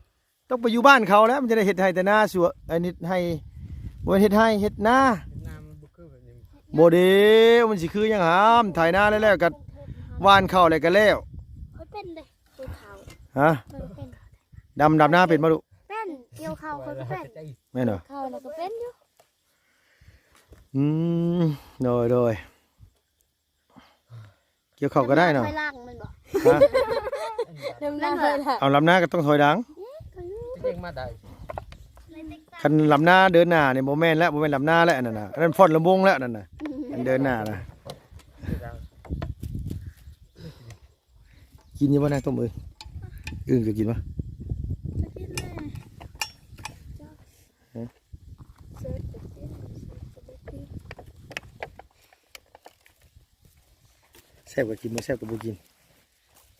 ຕ້ອງໄປຢູ່ບ້ານເຂົາແລ້ວ ມັນຈະໄດ້ເຮັດໄຮ່ແຕ່ນາ ສວນ ອັນນີ້ໄຮ່ ບໍ່ແມ່ນເຮັດໄຮ່ເຮັດນາ. ເຮັດນາມັນບໍ່ຄືແບບນີ້. ບໍ່ເດ້ ມັນຊິຄືຫຍັງຫາມ ໄຖນາແລ້ວໆ ກໍຫວ່ານເຂົ້າແລ້ວກໍແລ້ວ. ຂ້ອຍເປັນເດ້ ຂາວ. ຮະ? ຂ້ອຍເປັນ. ດຳ ດຳນາເປັນບໍ່ລູກ? ເປັນ. ກ່ຽວເຂົ້າຂ້ອຍກໍເປັນ. ແມ່ນບໍ່? ເຂົ້າແລ້ວກໍເປັນຢູ່. ອືມ ໂດຍ ໂດຍ. ເ ກ່ຽວເຂົ້າກໍໄດ້ເນາະ ຖອຍຫຼັງແມ່ນບໍ່? ຮະ? ດຳນາຖອຍຫຼັງ ເອົາ ດຳນາກໍຕ້ອງຖອຍຫຼັງ ເອີ ກໍຮູ້ ຈະເກັ່ງມາໄດ້ ຄັນດຳນາເດີນໜ້ານີ້ບໍ່ແມ່ນແລ້ວ ບໍ່ແມ່ນດຳນາແລ້ວ ອັນນັ້ນນະ ອັນນັ້ນຟ້ອນລຳວົງແລ້ວ ອັນນັ້ນນະ ອັນເດີນໜ້ານະ. ກິນຢູ່ບໍ່ນາຕົ້ມອຶ່ງ? ອຶ່ງກໍກິນບໍ່? ກໍກິນແຫຼະ ຮະ? ແຊບກໍກິນ ແຊບກໍບໍ່ກິນ ແຊບກໍກິນ ບໍ່ແຊບກໍບໍ່ກິນ.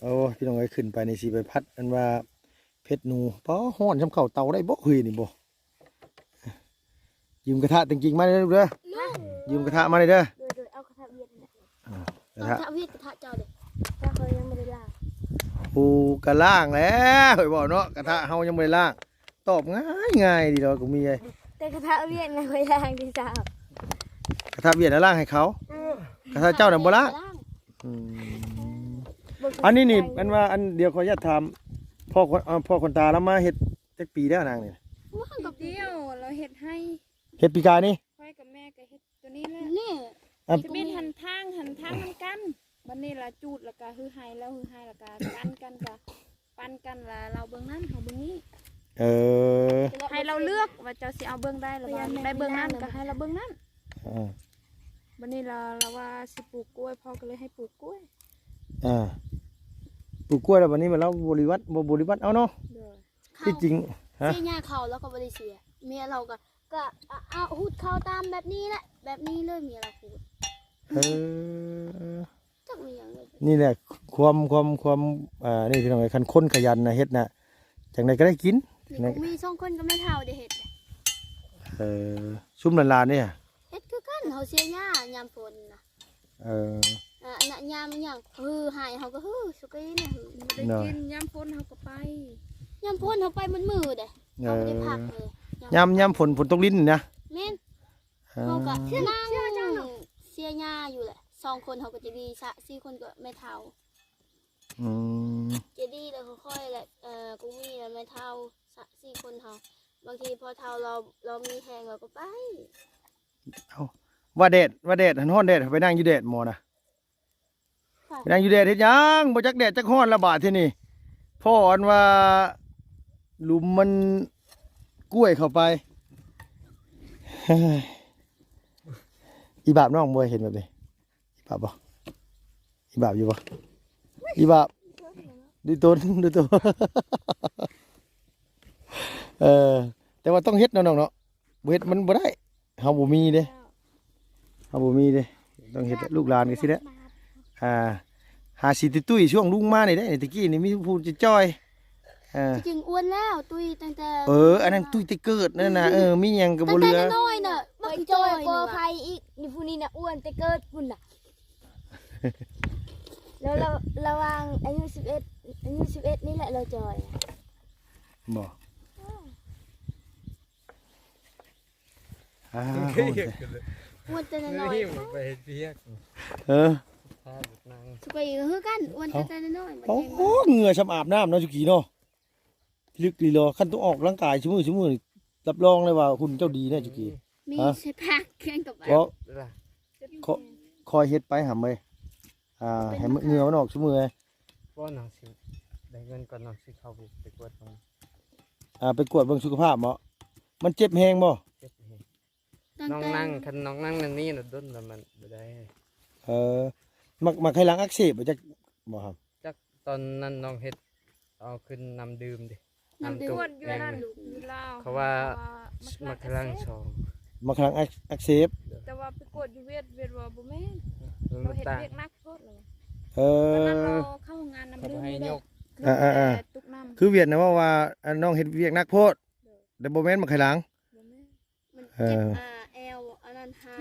ໂອ້ຍ ພີ່ນ້ອງເອີຍ ຂຶ້ນໄປນີ້ຊິໄປຜັດ ອັນວ່າເຜັດໜູ ປາ ຮ້ອນຊ່ຳເຂົ້າເຕົາໄດ້ບໍ່ເຮີ້ຍນີ້ບໍ່? ຢືມກະທະແຕ່ງກິງມາເດີລູກເດີ ຢືມກະທະມາເດີ ໂດຍໆ ເອົາກະທະວຽດນີ້ແຫຼະ ອ່າ ກະທະ ກະທະວຽດ ກະທະເຈົ້າເດ້ ກະທະຂ້ອຍຍັງບໍ່ໄດ້ລ້າງ ໂອ້ ກະລ້າງແລ້ວ ຂ້ອຍບອກເນາະ ກະທະເຮົາຍັງບໍ່ໄດ້ລ້າງ ຕອບງ່າຍໆ ດີດອກ ກໍມີໄດ໋ ແຕ່ກະທະວຽດນະຂ້ອຍລ້າງທີ່ເຊົ້າ ກະທະວຽດນະລ້າງໃຫ້ເຂົາ ເອີ ກະທະເຈົ້ານະບໍ່ລ້າງ ອືມ ອັນນີ້ນີ້ ອັນວ່າ ອັນ ດຽວຂໍອະນຸຍາດຖາມ ພໍ່ຄົນ ເອີ ພໍ່ຄົນຕາລາວມາເຮັດຈັກປີແລ້ວນາງນີ້? ໂອ້ ກໍປີດຽວ ລາວເຮັດໄຮ່ ເຮັດປີກາຍນີ້ ຂ້ອຍກັບແມ່ກໍເຮັດຕົວນີ້ແຫຼະ ນີ້ ອັນ ຈະເປັນຫັ້ນທາງ ຫັ້ນທາງນຳກັນ ບັດນີ້ລະຈູດ ແລ້ວກະຮືໄຮ່ ແລ້ວຮືໄຮ່ ແລ້ວກະກັນກັນ ກະປັນກັນ ລະລາວເບິ່ງນັ້ນ ເຮົາເບິ່ງນີ້ ເອີ ໃຫ້ລາວເລືອກວ່າເຈົ້າຊິເອົາເບື້ອງໃດ ລະວ່າໄດ້ເບື້ອງນັ້ນກໍໃຫ້ລາວເບິ່ງນັ້ນ ເອີ ບັດນີ້ລະ ລາວວ່າຊິປູກກ້ວຍ ພໍ່ກໍເລີຍໃຫ້ປູກກ້ວຍ ອ່າ ປູກກ້ວຍ ແລ້ວບັດນີ້ມັນລາວບໍລິວັດ ບໍ່ບໍລິວັດເອົາເນາະ ໂດຍ ທີ່ຈິງ ຮະ ເສຍຫຍ້າເຂົ້າລາວກໍບໍ່ໄດ້ເສຍ ເມຍລາວກໍ ກໍເອົາ ເອົາ ຫຸດເຂົ້າຕາມແບບນີ້ແຫຼະ ແບບນີ້ເລີຍ ເມຍລາວຫຸດ ເອີ ຈັກມີຫຍັງເລີຍ ນີ້ແຫຼະ ຄວາມ ຄວາມ ຄວາມ ອ່າ ນີ້ພີ່ນ້ອງເອີຍ ຄັນຄົນຂະຫຍັນນະ ເຮັດນະ ຈັ່ງໃດກໍໄດ້ກິນ ນີ້ກໍມີສອງຄົນກັບແມ່ເຖົ້າໄດ້ເຮັດ ເອີ ຊຸມຫຼານໆເດ? ເຮັດຄືກັນ ເຮົາເສຍຫຍ້າຍາມຝົນນະ ເອີ ອ່າ ນະ ຍາມຫຍັງ ຮືໄຮ່ເຮົາກໍຮືສຸກະອີນະ ບໍ່ໄດ້ກິນ ຍາມຝົນເຮົາກໍໄປ ຍາມຝົນເຮົາໄປໝົດມື້ເດ້ ເອີ ເຮົາບໍ່ໄດ້ພັກເລີຍ ຍາມ ຍາມຝົນ ຝົນຕົກລິນນະ ແມ່ນ ເອີ ເຮົາກໍນັ່ງເສຍຫຍ້າຢູ່ແຫຼະ ສອງຄົນເຮົາກໍໃຈດີ ສາມ ສີ່ຄົນກໍແມ່ເຖົ້າ ອືມ ໃຈດີແລ້ວກໍຂ້ອຍແຫຼະ ເອີ ກຸງມີແລະແມ່ເຖົ້າ ສາມ ສີ່ຄົນເຮົາ ບາງທີພໍ່ເຖົ້າລາວ ລາວມີແຮງລາວກໍໄປ ເອົ້າ ວ່າແດດ ວ່າແດດຫັ້ນ ຮ້ອນແດດ ໄປນັ່ງຢູ່ແດດໝໍນະ ໄປນັ່ງຢູ່ແດດເຮັດຫຍັງ ບໍ່ຈັກແດດຈັກຮ້ອນລະບາດທີນີ້ ພໍອັນວ່າຫຼຸມມັນກ້ວຍເຂົ້າໄປ ອີບາບນ້ອງບໍ່ເຫັນແບບນີ້ ອີບາບບໍ່? ອີບາບຢູ່ບໍ່? ອີບາບ ດູຕົນ ດູຕົນ ເອີ ແຕ່ວ່າຕ້ອງເຮັດເນາະນ້ອງເນາະ ບໍ່ເຮັດມັນບໍ່ໄດ້ ເຮົາບໍ່ມີເດ້ ເຮົາບໍ່ມີເດ້ ຕ້ອງເຮັດ ລູກຫຼານກໍຊີ້ແຫຼະ ອ່າ ຫາຊິຕຸ້ຍໆ ຊ່ວງລຸງມານີ້ເດ້ ແຕ່ກີ້ນີ້ມີຜູ້ຈ່ອຍໆ ເອີ ທີ່ຈິງອ້ວນແລ້ວ ຕຸ້ຍຕັ້ງແຕ່ ເອີ ອັນນັ້ນຕຸ້ຍແຕ່ເກີດນັ້ນນະ ເອີ ມີຫຍັງກໍບໍ່ເຫຼືອ ຕັ້ງແຕ່ນ້ອຍໆນະ ບັກຈ່ອຍກວ່າໃຜອີກ ນີ້ຜູ້ນີ້ນະອ້ວນແຕ່ເກີດພຸ້ນນະ ແລ້ວລະ ລະຫວ່າງອາຍຸສິບເອັດ ອາຍຸສິບເອັດນີ້ແຫຼະລາວຈ່ອຍ ບໍ່ ອ້າວ ອ້ວນແຕ່ນ້ອຍໆ ໄປເຮັດວຽກ ເອີ ສຸກະອີກຄືກັນ ອ້ວນແຕ່ນ້ອຍໆ ໂອ້ ເຫື່ອຊ່ຳອາບນ້ຳເນາະ ສຸກີເນາະ ລຶກລີຫຼໍ ຄັນຕ້ອງອອກກຳລັງກາຍຊຸມື້ ຊຸມື້ນີ້ ຮັບຮອງເລີຍວ່າຫຸ່ນເຈົ້າດີແນ່ ສຸກີ ມີ ຮະ ຊິພັກແຂ່ງກັບ ເພາະ ຄ- ຄອຍເຮັດໄປຫຳເອີຍ ອ່າ ໃຫ້ເຫື່ອມັນອອກຊຸມື້ເລີຍ ບໍ່ ນ້ອງຊິໄດ້ເງິນກ່ອນ ນ້ອງຊິເຂົ້າໄປກວດເບິ່ງ ອ່າ ໄປກວດເບິ່ງສຸຂະພາບເນາະ ມັນເຈັບແຮງບໍ່? ເຈັບແຮງ ນ້ອງນັ່ງ ຄັນນ້ອງນັ່ງແນວນີ້ນະ ດົນລະມັນບໍ່ໄດ້ ເອີ ໝາກ ໝາກໄຂ່ຫຼັງອັກເສບບໍ່ ຈັກບໍ່ ຄັບ ຈັກ ຕອນນັ້ນນ້ອງເຮັດ ເອົາຂຶ້ນນ້ຳດື່ມເດ້ ນ້ຳດື່ມ ກວດຢູ່ນັ້ນ ຢູ່ລາວ ເຂົາວ່າ ເຂົາວ່າໝາກໄຂ່ຫຼັງສອງ ໝາກໄຂ່ຫຼັງອັກ ອັກເສບ ແຕ່ວ່າໄປກວດຢູ່ຫວຽດ ຫວຽດວ່າບໍ່ແມ່ນ ເອີ ລາວເຮັດວຽກໜັກໂພດ ເອີ ຕອນນັ້ນລາວເຂົ້າໂຮງງານນ້ຳດື່ມນີ້ເດ້ ເອີໆໆ ແຕ່ຕົກນ້ຳ ຄືຫວຽດນະເວົ້າວ່າ ອັນນ້ອງເຮັດວຽກໜັກໂພດ ແຕ່ບໍ່ແມ່ນໝາກໄຂ່ຫຼັງ ບໍ່ແມ່ນ ມັນ ເອີ ເຈັບ ອ່າ ແອວ ອັນນັ້ນຫາ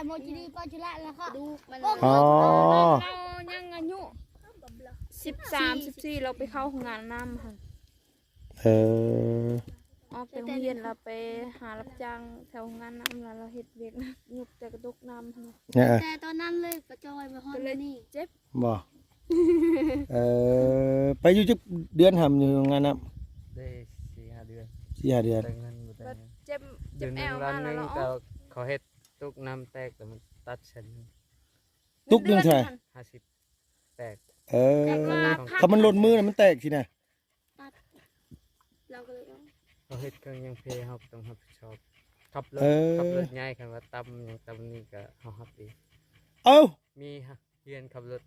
ໂມຈິດີປາຈຸລະລະ ກະດູກມັນ ອໍ ເຮົາຍັງອາຍຸສິບສາມ ສິບສີ່ ເຮົາໄປເຂົ້າໂຮງງານນ້ຳຫັ້ນ ເອີ ອອກແຕ່ໂຮງຮຽນລະໄປຫາຮັບຈ້າງແຖວໂຮງງານນ້ຳລະ ລາວເຮັດວຽກໜັກ ຍົກແຕ່ກະດົກນ້ຳຫັ້ນ ເອີ ແຕ່ຕອນນັ້ນເລີຍປະຈອຍມາຮອດມື້ນີ້ ເຈັບ ບໍ່ ເອີ ໄປຢູ່ຈັກເດືອນຫຳ ຢູ່ໂຮງງານນ້ຳ ໄດ້ສີ່ຫ້າເດືອນ ສີ່ຫ້າເດືອນ ແຕ່ເງິນບໍ່ໄດ້ ບາດເຈັບ ເຈັບແອວມາແລ້ວ ເຂົາເຮັດຕຸກນ້ຳແຕກ ແລ້ວມັນຕັດເສັ້ນ ຕຸກໜຶ່ງເທົ່າໃດ? ຫ້າສິບ ໄປ ແຕກ ເອີ ຄັນມັນຫຼົ່ນມືນະ ມັນແຕກຊີ້ນະ ຕັດ ເຮົາກໍເລີຍເອົາ ເຮົາເຮັດເຄື່ອງຫຍັງເພ ເຮົາກໍຕ້ອງຮັບຜິດຊອບ. ຂັບລົດ ເອີ ຂັບລົດໃຫຍ່ ຄັນວ່າຕຳຫຍັງຕຳນີ້ກໍເຮົາຮັບເອງ. ເອົ້າ ມີຮຽນຂັບລົດ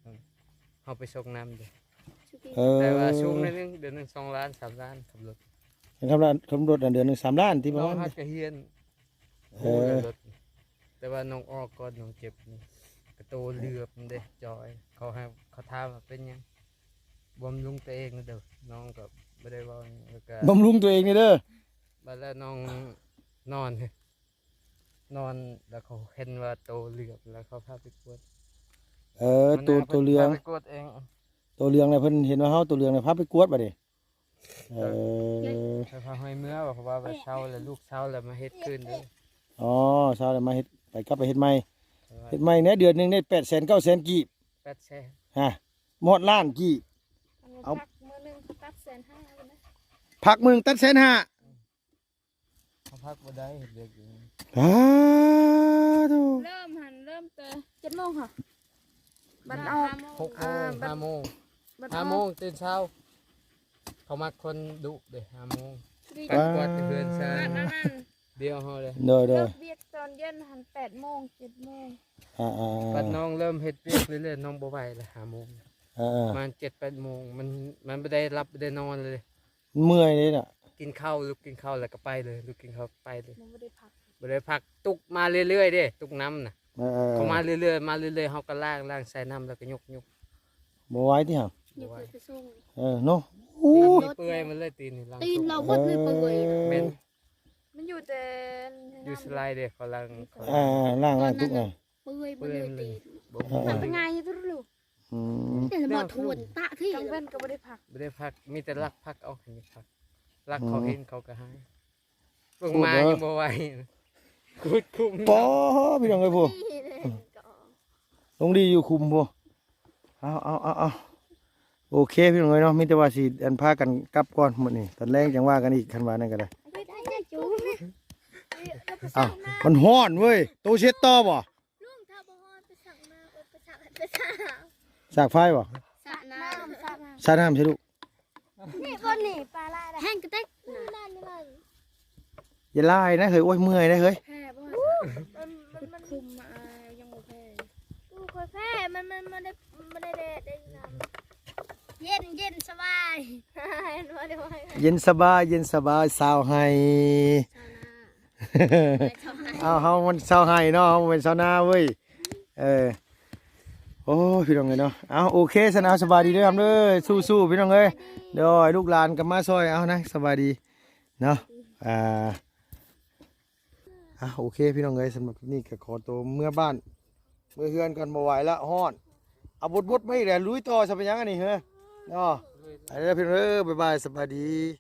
ເຮົາໄປສົ່ງນຳເດ້. ເອີ ແຕ່ວ່າສູງໜ້ອຍໜຶ່ງ ເດືອນໜຶ່ງສອງລ້ານ ສາມລ້ານ ຂັບລົດ. ຄັນຂັບລົດ ຂັບລົດ ເດືອນໜຶ່ງສາມລ້ານຕິ ປະມານ ນ້ອງຮັກກະຮຽນ ເອີ ຮູ້ແລ້ວລົດ ແຕ່ວ່ານ້ອງອອກກ່ອນ ນ້ອງເຈັບນີ້ ກະໂຕເຫຼືອບເດ້ ຈອຍ ເຂົາໃຫ້ເຂົາຖາມວ່າເປັນຫຍັງ ບຳລຸງຕົວເອງເດີ. ນ້ອງກໍບໍ່ໄດ້ເວົ້າຫຍັງ ແລ້ວກໍ ບຳລຸງຕົວເອງນີ້ເດີ. ບັດແລ້ວນ້ອງນອນ ນອນແລ້ວເຂົາເຫັນວ່າໂຕເຫຼືອບ ແລ້ວເຂົາພາໄປກວດ. ເອີ ໂຕ ໂຕເຫຼືອງ ພາໄປກວດເອງ ໂຕເຫຼືອງແລ້ວເພິ່ນເຫັນວ່າເຮົາໂຕເຫຼືອງ ແລ້ວພາໄປກວດບັດນີ້. ເອີ ເອີ ເຂົາພາໃຫ້ເມືອ ເພາະວ່າວ່າເຊົາແລ້ວ ລູກເຊົາແລ້ວມາເຮັດຄືນເດີ. ອໍ ເຊົາແລ້ວມາເຮັດ ໄປ ກັບໄປເຮັດໃໝ່ ເອີ ເຮັດໃໝ່ແດ່. ເດືອນໜຶ່ງໄດ້ແປດແສນ ເກົ້າແສນກີບ ແປດແສນ ຮະ ຮອດລ້ານກີບ. ເອົາ ພັກມື້ໜຶ່ງຕັດແສນຫ້າ ພຸ້ນນະ ພັກມື້ໜຶ່ງຕັດແສນຫ້າ. ເຮົາພັກບໍ່ໄດ້ ເຮັດວຽກຢູ່. ສາທຸ ເລີ່ມຫັ້ນ ເລີ່ມແຕ່ເຈັດໂມງຫະ ບັດອອກ ຫົກໂມງ ອ່າ ບັດ ຫ້າໂມງ ບັດອອກ ຫ້າໂມງຕື່ນເຊົ້າ. ເຂົາມັກຄົນດຸເດ້ ຫ້າໂມງ ກວາດເຮືອນຊານ ດຽວເຮົາເດ້. ໂດຍໆ ເລີກວຽກຕອນເຢັນຫັ້ນ ແປດໂມງ ເຈັດໂມງ. ອ່າໆໆ ບັດນ້ອງເລີ່ມເຮັດວຽກເລື້ອຍໆ ນ້ອງບໍ່ໄຫວແລ້ວ ຫ້າໂມງ ອ່າໆ ປະມານເຈັດແປດໂມງ ມັນ ມັນບໍ່ໄດ້ຫຼັບບໍ່ໄດ້ນອນເລີຍ. ເມື່ອຍເດ້ນະ ກິນເຂົ້າ ລຸກກິນເຂົ້າແລ້ວກໍໄປເລີຍ ລຸກກິນເຂົ້າໄປເລີຍ ບໍ່ໄດ້ພັກ ບໍ່ໄດ້ພັກ ຕຸກມາເລື້ອຍໆເດ້ ຕຸກນ້ຳນະ. ເອີໆໆ ເຂົາມາເລື້ອຍໆ ມາເລື້ອຍໆ ເຮົາກໍລ້າງ ລ້າງໃສ່ນ້ຳແລ້ວກໍຍົກໆ ບໍ່ໄຫວຕິຫະ ຍົກຂຶ້ນໄປສົ່ງ. ເອີເນາະ ໂອ້ ຕີນເປື່ອຍໝົດເລີຍ ຕີນນີ້ ຕີນລາວເບິດເລີຍ ເປື່ອຍ. ເອີ ແມ່ນ ມັນຢູ່ແຕ່ ຢູ່ສະໄລເດ້ ເຂົາລ້າງ ອ່າ ລ້າງ ລ້າງຕຸກນະ ເປື່ອຍໝົດເລີຍ ເປື່ອຍໝົດເລີຍ ຕີນ ບໍ່ ອ່າໆ ທຳງານຢູ່ຕຸລຸ. ອືມ ແຕ່ລະມາທວນຕະທີ່ ກາງເວັນກໍບໍ່ໄດ້ພັກ ບໍ່ໄດ້ພັກ ມີແຕ່ລັກຜັກເອົາ ໃຫ້ມັນພັກ ລັກເຂົາເຫັນເຂົາກໍໃຫ້. ອືມ ເບິ່ງມາຍັງບໍ່ໄຫວ ຂຸດຂຸມ ປໍ ພີ່ນ້ອງເອີຍ ຜູ້ ນີ້ເດ້ ລົງດີຢູ່ຂຸມພຸ້ນ. ເອົາໆໆໆ ໂອເຄ ພີ່ນ້ອງເອີຍເນາະ ມີແຕ່ວ່າຊິອັນພາກັນກັບກ່ອນມື້ນີ້ ຕອນແລງຈັ່ງວ່າກັນອີກ ຄັນວ່ານັ້ນກໍໄດ້. ເອົ້າ ມັນຮ້ອນເວີຍ ໂຕຊິເຮັດຕໍ່ບໍ່? ລຸງ ຖ້າບໍ່ຮ້ອນໄປຊັກນ້ຳ ເອີ ໄປຊັກ ໄປຊັກ ສາກໄຟບໍ່? ສາກນ້ຳ ສາກນ້ຳ ສາກນ້ຳໃສ່ລູກ. ນີ້ ບ່ອນນີ້ປາຫຼາຍເດ້ ແຫ້ງກະຕິກ ນີ້ ນີ້ ນີ້ ຢ່າຫຼາຍນະເຮີ້ຍ ໂອ້ຍ ເມື່ອຍນະເຮີ້ຍ ແພ້ບໍ່? ມັນ ມັນ ມັນ ຄຸມມາ ຍັງບໍ່ແພ້ ບໍ່ຄ່ອຍແພ້ ມັນ ມັນ ມັນໄດ້ ມັນໄດ້ແດດ ໄດ້ນ້ຳ ເຢັນ ເຢັນສະບາຍ ເຫັນບໍ່? ເຢັນສະບາຍ ເຢັນສະບາຍ ຊາວໄຮ່ ຊາວນາ ເອີ ຊາວໄຮ່ ເອົາ ເຮົາມັນຊາວໄຮ່ເນາະ ເຮົາບໍ່ແມ່ນຊາວນາເວີຍ ເອີ. ໂອ້ຍ ພີ່ນ້ອງເອີຍເນາະ ເອົາ ໂອເຄຊັ້ນ ເອົາ ສະບາຍດີເດີ ເດີ ສູ້ໆ ພີ່ນ້ອງເອີຍ ໂດຍ ລູກຫຼານກໍມາຊ່ອຍ ເອົານະ ສະບາຍດີເນາະ ອ່າ ອ່າ ໂອເຄ ພີ່ນ້ອງເອີຍ ສຳລັບຄລິບນີ້ກໍຂໍໂຕເມືອບ້ານ ເມືອເຮືອນກ່ອນ ບໍ່ໄຫວລະ ຮ້ອນ ເອົາບົດໆ ມາອີກແລ້ວ ລຸຍຕໍ່ ຊະເປັນຫຍັງອັນນີ້ເຮີ້ ເນາະ ໄປເດີພີ່ນ້ອງເດີ ບາຍບາຍ ສະບາຍດີ.